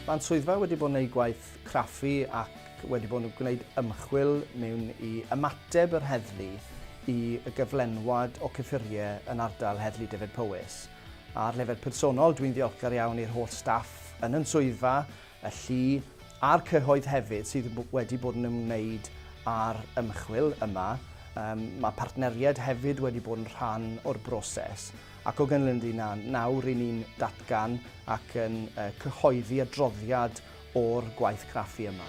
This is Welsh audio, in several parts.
Mae'n swyddfa wedi bod yn gwneud gwaith craffu ac wedi bod yn gwneud ymchwil mewn i ymateb yr heddlu i y gyflenwad o cyffuriau yn ardal Heddlu Dyfed Powys. Ar lefel personol, dwi'n ddiolchgar iawn i'r holl staff yn yn swyddfa, y llu a'r cyhoedd hefyd sydd wedi bod yn ymwneud â'r ymchwil yma. Um, mae partneriaid hefyd wedi bod yn rhan o'r broses ac o ganlyniad i na, nawr i ni'n datgan ac yn uh, cyhoeddi adroddiad o'r gwaith craffu yma.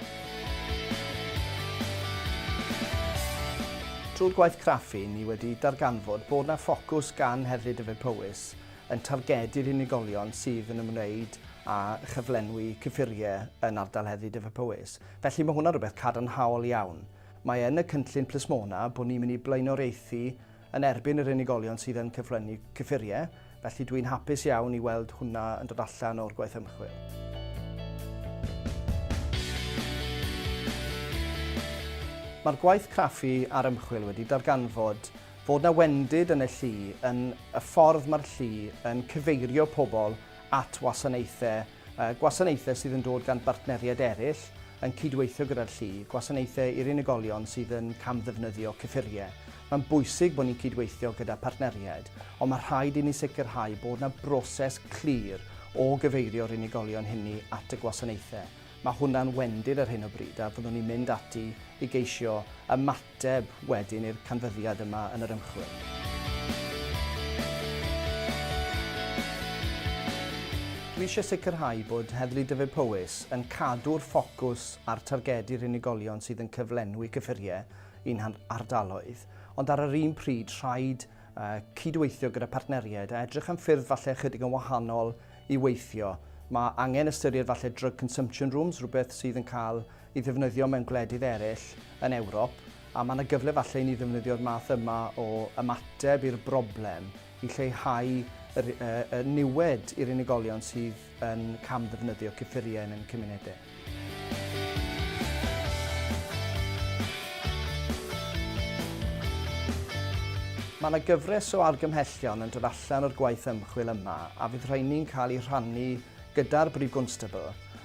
Trwy'r gwaith craffu, ni wedi darganfod bod na ffocws gan Heddlu Dyfed-Powys yn targedu'r unigolion sydd yn ymwneud â chyflenwi cyffuriau yn ardal Heddlu Dyfed-Powys. Felly mae hwnna'n rhywbeth cadarnhaol iawn. Mae yn y cynllun plismona bod ni'n mynd i blaenoriaethu yn erbyn yr unigolion sydd yn cyflenwi cyffuriau, felly dwi'n hapus iawn i weld hwnna yn dod allan o'r gwaith ymchwil. Mae'r gwaith craffu a'r ymchwil wedi darganfod fod 'na wendid yn y llu yn y ffordd mae'r llu yn cyfeirio pobl at wasanaethau, gwasanaethau sydd yn dod gan bartneriaid eraill, yn cydweithio gyda'r llu, gwasanaethau i'r unigolion sydd yn camddefnyddio cyffuriau. Mae'n bwysig bod ni'n cydweithio gyda partneriaid, ond mae rhaid i ni sicrhau bod 'na broses clir o gyfeirio'r unigolion hynny at y gwasanaethau. Mae hwnna'n wendid ar hyn o bryd a fyddwn ni'n mynd ati i geisio ymateb wedyn i'r canfyddiad yma yn yr ymchwil. Dwi eisiau sicrhau bod Heddlu Dyfed-Powys yn cadw'r ffocws ar targedu'r unigolion sydd yn cyflenwi cyffuriau i'n ardaloedd, ond ar yr un pryd rhaid cydweithio gyda partneriaid a edrych am ffyrdd falle ychydig yn wahanol i weithio. Mae angen ystyried falle drug consumption rooms, rhywbeth sydd yn cael ei ddefnyddio mewn gwledydd eraill yn Ewrop, a mae yna gyfle falle i ni ddefnyddio'r math yma o ymateb i'r broblem i lleihau yr, y, y niwed i'r unigolion sydd yn camddefnyddio cyffuriau yn ein cymunedau. Mae yna gyfres o argymhellion yn dod allan o'r gwaith ymchwil yma a fydd rheini'n cael eu rhannu gyda'r Brif Gwnstabl,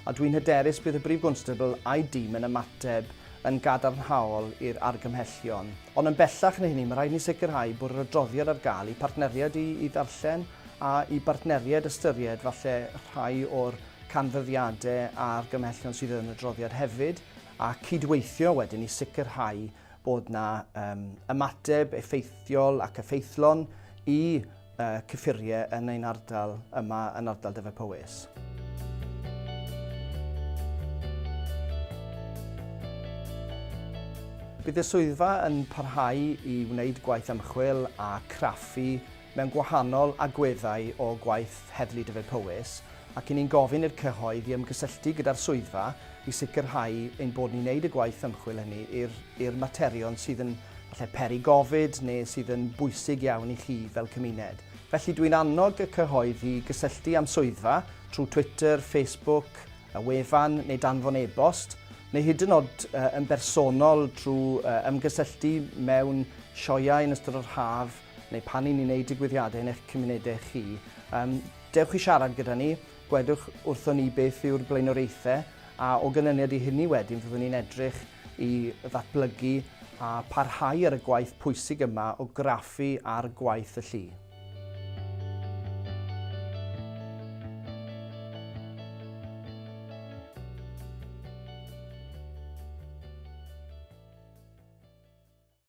a dwi'n hyderus bydd y Brif Gwnstabl a'i dîm yn ymateb yn gadarnhaol i'r argymhellion. Ond yn bellach na hynny, mae rhaid ni sicrhau bod yr adroddiad ar gael i partneriaid i, i ddarllen a i bartneriaid ystyried falle rhai o'r canfyddiadau a'r argymhellion sydd yn y adroddiad hefyd, a cydweithio wedyn i sicrhau bod 'na um, ymateb effeithiol ac effeithlon i uh, cyffuriau yn ein ardal yma yn ardal Dyfed Powys. Bydd y swyddfa yn parhau i wneud gwaith ymchwil a craffu mewn gwahanol agweddau o gwaith Heddlu Dyfed Powys ac 'y ni'n gofyn i'r cyhoedd i ymgysylltu gyda'r swyddfa i sicrhau ein bod ni'n neud y gwaith ymchwil hynny i'r i'r materion sydd yn falle peri gofid neu sydd yn bwysig iawn i chi fel cymuned. Felly dwi'n annog y cyhoedd i gysylltu â'm swyddfa trwy Twitter, Facebook, y wefan neu danfon e-bost, neu hyd yn oed yn bersonol trwy ymgysylltu mewn sioeau yn ystod yr haf neu pan 'y ni'n neud digwyddiadau yn eich cymunedau chi. Um, dewch i siarad gyda ni, gwedwch wrthon ni beth yw'r blaenoriaethau, a o ganlyniad i hynny wedyn fyddwn ni'n edrych i ddatblygu a parhau ar y gwaith pwysig yma o graffu ar gwaith y llu.